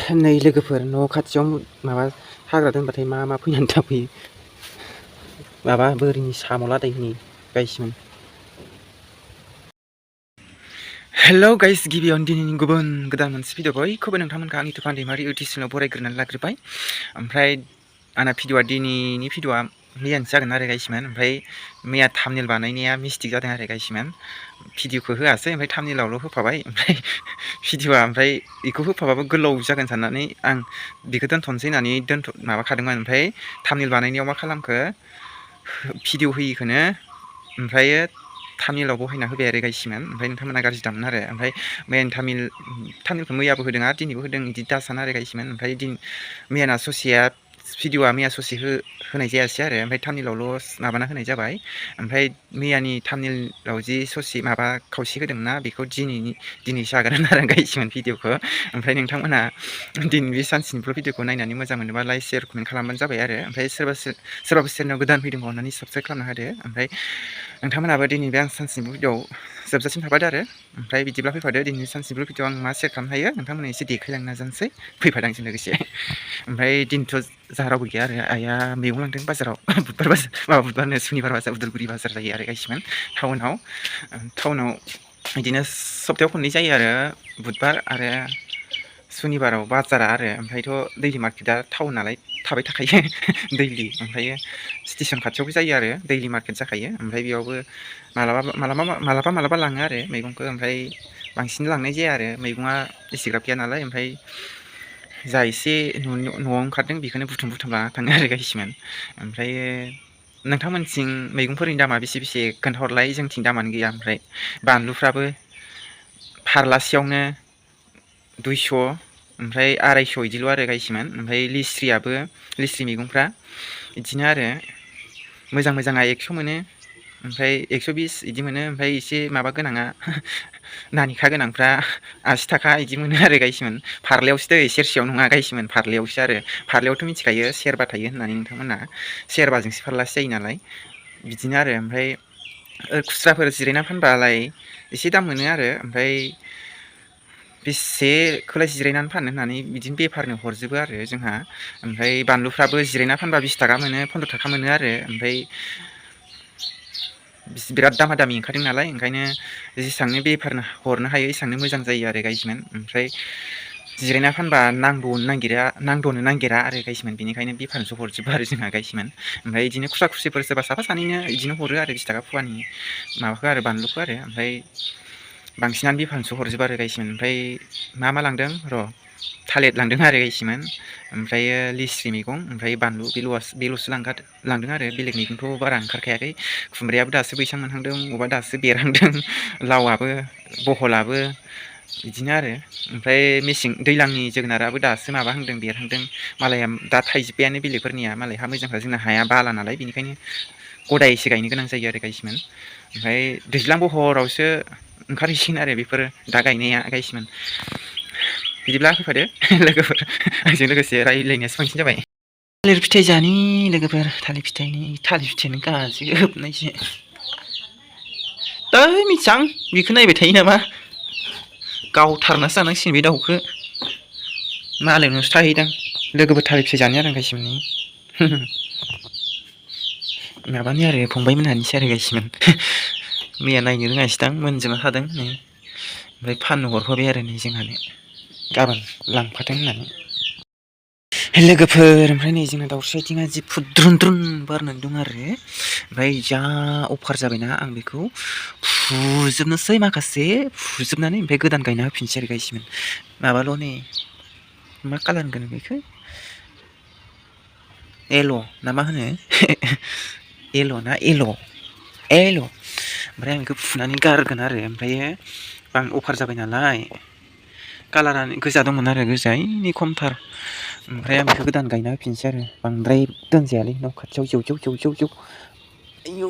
नै लोगोफोर न' खाथियाव माबा हाग्रा दोनबाथाय मा फैनानै थाफैयो माबा बोरिनि साम' लादायनि गायसिमोन। हेल' गाइस, गिबियावनो दिनैनि गुबुन गोदान मोनसे भिडिअ बयखौबो नोंथांमोनखौ आंनि तुफान दैमारि इउटुब चेनेलाव बरायग्रोनानै लाग्रोबाय। ओमफ्राय आंना दिनैनि भिडिअआ मैयानिसो जागोन आरो गाइसमोन। ओमफ्राय मैया थाम्बनेल बानायनाया मिस्टेक जादों आरो गाइसमोन। भिडिअखौ होआसै, ओमफ्राय थाम्बनेलावल' होफाबाय। ओमफ्राय भिडिअआ ओमफ्राय बेखौ होफाबाबो गोलाव जागोन साननानै आं बेखौ दोनथ'नोसै होननानै माबाखादोंमोन। ओमफ्राय थाम्बनेल बानायनायाव मा खालामखो, भिडिअ होयिखौनो ओमफ्रायो थाम्बनेलाव बहायना होबाय आरो गाइसमोन। ओमफ्राय नोंथांमोना गाज्रि दामोन आरो। ओमफ्राय मैयानि थाम्बनेलखौ मैयाबो होदों आरो दिनैबो होदों, बिदि दासान आरो गाइसमोन। ओमफ्राय मैयाना ससेया भिडिअआ मैया ससे होनाय जायासै आरो, ओमफ्राय थाम्बनेलावल' माबाना होनाय जाबाय। ओमफ्राय मैयानि थाम्बनेलाव जि ससे माबा खावसे होदोंना, बेखौ दिनैसो आगारगोन आरो गाइसमोन भिडिअखौ। ओमफ्राय नोंथांमोना दिनै बे सानसेनिफ्राय भिडिअखौ नायनानै मोजां मोनोबा लाइक शेयार कमेन्ट खालामबानो जाबाय आरो। ओमफ्राय सोरबाबा चेनेलाव गोदान फैदोंबा अननानै साबस्क्राइब खालामना होदो। ओमफ्राय नोंथांमोनाबो दिनै बे आं सानसेनि भिडिअआव जोबजासिम थाफादो आरो। ओमफ्राय बिदिब्ला फैफादो, दिनैनि सानसेनि भिडिअआव आं मा शेयार खालामनो हायो नोंथांमोना एसे देखायलांनो नाजानोसै। फैफादो आंजों लोगोसे। ओमफ्राय दिनैथ' जोंहा रावबो गैया आरो, आइया मैगं लांदों बाजाराव। बुधबार बाजार, बुधबारनो सुनिबार बाजार, उदालगुरि बाजार जायो आरो गाइसमोन टाउनाव बिदिनो सप्तायाव खननै जायो आरो, बुधबार आरो सुनिबाराव बाजारा आरो। ओमफ्रायथ' दैलि मार्केटआ टाउन नालाय थाबाय थाखायो दैलि। ओमफ्रायो स्टेसन खाथियावबो जायो आरो, दैलि मार्केट जाखायो। ओमफ्राय बेयावबो मालाबा लाङो आरो मैगंखौ। ओमफ्राय बांसिन लांनाय जाया आरो, मैगङा एसेग्राब गैया नालाय। ओमफ्राय जा एसे न'आव ओंखारदों बेखौनो बुथुम लाना थाङो आरो गाइसमोन। ओमफ्रायो नोंथांमोनथिं मैगंफोरनि दामा बेसे खोन्थाहरलाय। जोंथिं दामानो गैया। ओमफ्राय बानलुफ्राबो फारलासेयावनो 200, ओमफ्राय 250 बिदिल' आरो गाइसमोन। ओमफ्राय लिस्रि मैगंफ्रा बिदिनो आरो, मोजाङा 100 मोनो, ओमफ्राय 120 बिदि मोनो। ओमफ्राय एसे माबा गोनाङा नानिखा गोनांफ्रा 80 थाखा बिदि मोनो आरो गाइसमोन। फारलायावसो दै, सेरसेयाव नङा गाइसमोन, फारलायावसो आरो। फारलायावथ' मिथिखायो सेरबा थायो होननानै नोंथांमोना, सेरबाजोंसो फारलासे जायो नालाय, बिदिनो आरो। ओमफ्राय खुस्राफोर जिरायना फानबालाय एसे दाम मोनो आरो। ओमफ्राय बेसेखौलाय जिरायनानै फाननो होननानै बिदिनो बेफारनो हरजोबो आरो जोंहा। ओमफ्राय बानलुफ्राबो जिरायना फानबा 20 थाखा मोनो, 15 थाखा मोनो आरो। ओमफ्राय बिराद दामा ओंखारदों नालाय, ओंखायनो जेसेबांनो बेफारनो हरनो हायो एसेबांनो मोजां जायो आरो गाइसमोन। ओमफ्राय जिरायना फानबा नांद'नो नागिरा आरो गाइसमोन, बेनिखायनो बेफारनोसो हरजोबो आरो जोंहा गाइसमोन। ओमफ्राय बिदिनो खुस्राफोर सोरबा साफा सानैनो बिदिनो हरो आरो 20 थाखा फवानि माबाखौ आरो, बानलुखौ आरो। ओमफ्राय बांसिनानो बेफारनोसो हरजोबो आरो गाइसमोन। ओमफ्राय मा लांदों र', थालिर लांदों आरो गाइसमोन। ओमफ्रायो लिस्रि मैगं, ओमफ्राय बानलु, बेल'सो लांदों आरो। बेलेग मैगंथ' बारा ओंखारखायाखै। खुमब्रायाबो दासो बैसां मोनहांदों, अबा दासो बेरहांदों, लावआबो बहलाबो बिदिनो आरो। ओमफ्राय दैज्लांनि जोगोनाराबो दासो माबाहांदों, बेरहांदों। मालाया दा थाइजोब्बायानो बेलेगफोरनिया, मालाय हा मोजांफ्रा, जोंना हाया बाला नालाय, बेनिखायनो गदायसो गायनो गोनां जायो आरो गाइसमोन। ओमफ्राय दैज्लां बहरावसो ओंखारहैसिगोन आरो बेफोरो दा गायनाया गाइसमोन। बिदिब्ला फैफादो लोगोफोर, आंजों लोगोसे रायज्लायनायासो बांसिन जाबाय। थालिर फिथाइ जानि लोगोफोर, थालिर फिथाइयानो गाजोबनायसो। मिथियां, बेखौ नायबाय थायो नामा, गावथारनासो जानांसिगोन बे दाउखौ। मालायनावसो थाहैदां, लोगोफोर थालिर फिथाइ जानो आरो गाइसमोन। माबानि आरो फंबायमोनहानिसो आरो गाइसमोन। मैया नायनो रोङासैदां, मोनजोबना थादों नै। ओमफ्राय फाननो हरफाबाय आरो नै जोंहानो, गाबोन लांफाथों होननानै। लोगोफोर, ओमफ्राय नै जोंना दाउस्रि आथिङा जि फुद्रुनद्रुन बारनानै दं आरो। ओमफ्राय जा अफार जाबायना, आं बेखौ फुजोबनोसै, माखासे फुजोबनानै ओमफ्राय गोदान गायना होफिनसै आरो गाइसमोन। माबाल' नै, मा कालार होनगोन बेखौ, येल' ना मा होनो, येल' ओमफ्राय आं बेखौ फुनानै गारगोन आरो। ओमफ्रायो आं अफार जाबाय नालाय, कालारानो गोजा दंमोन आरो, गोजायैनि खमथार। ओमफ्राय आं बेखौ गोदान गायना होफिनसै आरो, बांद्राय दोनजायालै न' खाथियाव जेव आयौ,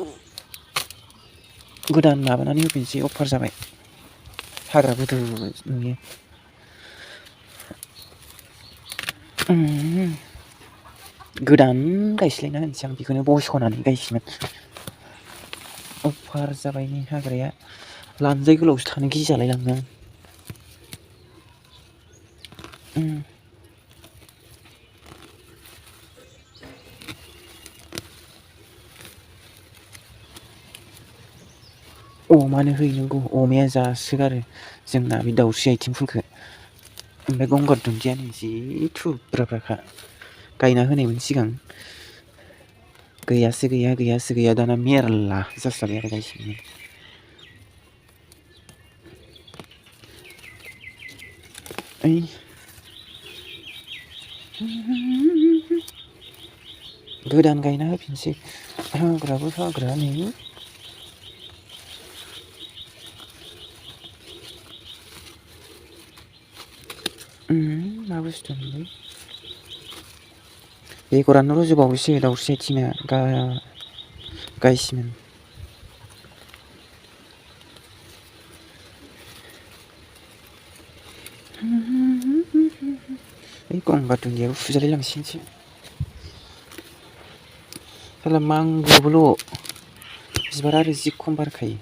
गोदान माबानानै होफिनसै, अफार जाबाय, हाग्रा गुदु नुयो। गोदान गायस्लायना होनोसै आं, बेखौनो बस'नानै गायसैमोन। अफार जाबाय नै हाग्राया, लानजाय गोलावसो थानो गिजालाय लाङो आं। अमानो हैनांगौ अमाया जासोगारो जोंना बे दाउस्रि आथिं फुलखो ओमफ्राय गंगार दुन्दियानो जि थुब्राब्राखा गायना होनायमोन सिगां गैयासो गैया दाना मेरला जास्राबाय आरो गायसिगोन ओइ गोदान गायना होफिनसै हाग्राबो हाग्रा नै मा बुस्थुमोनलाय बेगरानो रज'बावोसो दाउस्रि आथिङा गायसिगोन ओइ गंगार दुन्दियाबो फुजालाय लांसिगोनसो साला मांग्रोबोल' बिबारा आरो जि खम बारखायो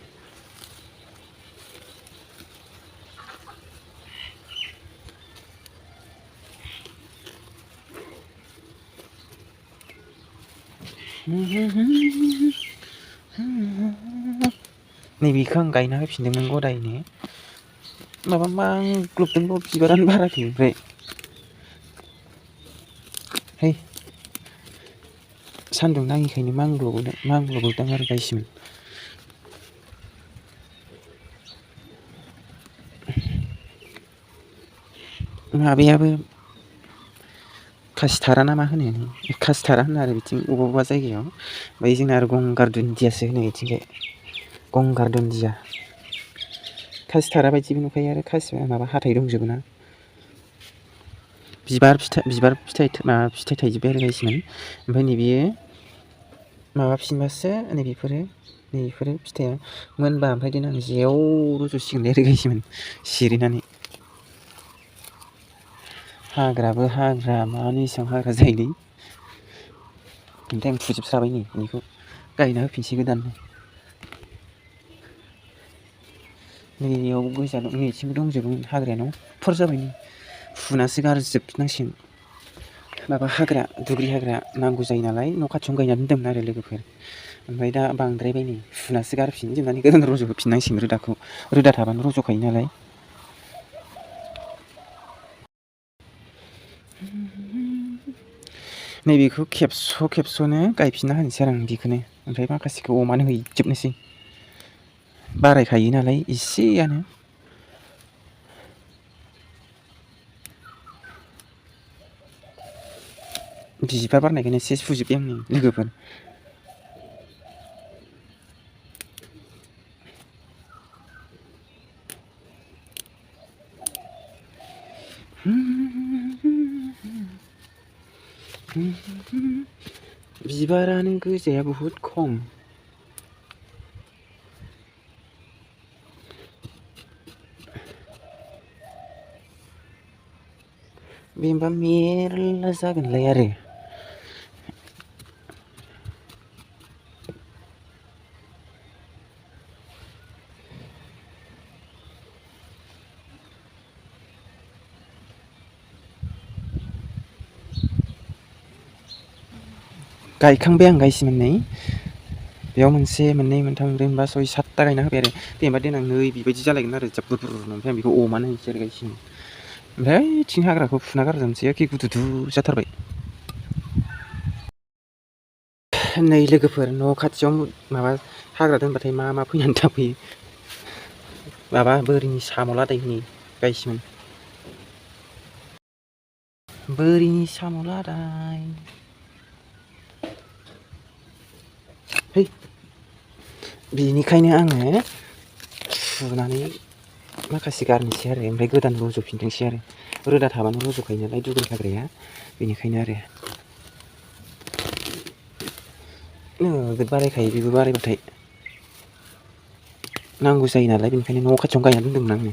नैबेखौ आं गायना होफिनदोंमोन गदायनो माबा मांग्लबदोंल' बिबारानो बाराखै ओमफ्राय है सान्दुं नाङिखायनो मांग्लबोदां आरो गायसिगोन माबायाबो खासिथारा ना मा होनो खासिथारा होनो आरो बिथिं बबेबा जायगायाव ओमफ्राय जोंना आरो गंगार दुन्दियासो होनो बिथिंजाय गंगार दुन्दिया खासिथारा बायदिबो नुखायो आरो खासिया माबा हाथाय दंजोबो ना बिबार फिथाइ थाइजोब्बाय आरो गायसिगोन ओमफ्राय नैबेयो माबाफिनबासो नैबेफोरो फिथाइया मोनबा ओमफ्राय देनां जेव रज'सिगोन आरो गायसिगोन सिरिनानै हाग्राबो हाग्रा मानो एसेबां हाग्रा जायोलै ओमफ्राय आं फुजोबस्राबाय नै बेखौ गायना होफिनसै गोदान नैयाव गोजा दं नैथिंबो दंजोबोमोन हाग्रायानो अफर जाबाय नै फुनासो गारजोबनांसिगोन माबा हाग्रा दुब्रि हाग्रा नांगौ जायो नालाय न' खाथियावनो गायना दोन्दोंमोन आरो लोगोफोर ओमफ्राय दा बांद्रायबाय नै फुनासो गारफिनजोबनानै गोदान रज'होफिननांसिगोन रोदा थाबानो रज'खायो नालाय नैबेखौ खेबस'नो गायफिनना होनोसै आरो आं बेखौनो ओमफ्राय माखासेखौ अमानो हैजोबनोसै बारायखायो नालाय एसेयानो बिबार बारनायखायनो एसे फुजोब्बाय आं लोगोफोर बिबारानो गोजाया बहुद खम बेनोबा मेरला जागोनलाय आरो गायखांबाय आं गायसिगोन नै बेयाव मोनसे मोननै मोनथाम मोनब्रै मोनबा सय सातथा गायना होबाय आरो जेनेबा देनां नै बेबायदि जालायगोन आरो जाब्बुर ओमफ्राय आं बेखौ अमानो हैनोसै आरो गायसिगोन ओमफ्राय थिं हाग्राखौ फुना गारजोबनोसै एखे गुदुदु जाथारबाय नै लोगोफोर न' खाथियाव माबा हाग्रा दोनबाथाय मा फैनानै थाफैयो माबा बोरिनि साम' लादाय नै गायसिगोन बोरिनि साम' लादाय है बेनिखायनो आङो फुनानै माखासे गारनोसै आरो ओमफ्राय गोदान रज'फिनथोंसै आरो रोदा थाबानो रज'खायो नालाय दुब्रि हाग्राया बेनिखायनो आरो नोगोद बारायखायो बेबो बारायबाथाय नांगौ जायो नालाय बेनिखायनो न' खाथियावनो गायना दोन्दोंमोन आङो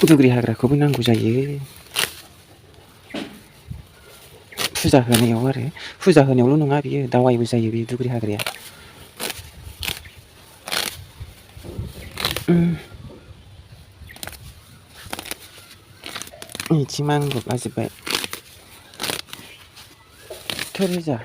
दुब्रि हाग्राखौबो नांगौ जायो फुजा होनायाव आरो फुजा होनायावल' नङा बियो दावायबो जायो बे दुब्रि हाग्राया इथिं मानग्लबलाजोब्बाय थोरोजा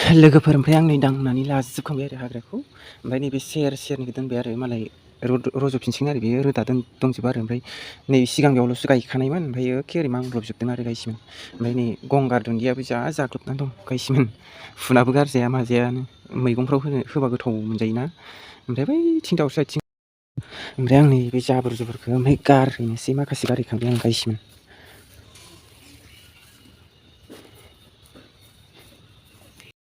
लोगोफोर ओमफ्राय आं नै दांनानै लाजोबखांबाय आरो हाग्राखौ ओमफ्राय नैबे सेरनिखौ दोनबाय आरो मालाय रज'फिनसिगोन आरो बेयो रोदा दंजोबो आरो ओमफ्राय नै सिगां बेयावल'सो गायखानायमोन ओमफ्राय एखेबारे मांग्लबजोबदों आरो गायसिमोन ओमफ्राय नै गंगार दुन्दियाबो जा जाग्लोबनानै दं गायसिमोन फुनाबो गारजाया माजायानो मैगंफ्राव होबा गोथाव मोनजायोना ओमफ्राय बैथिं दावस्रि आथिं ओमफ्राय आं नै बे जाबोर जुबोरखौ ओमफ्राय गारहैनोसै माखासे गारहैखांबाय आं गायसिमोन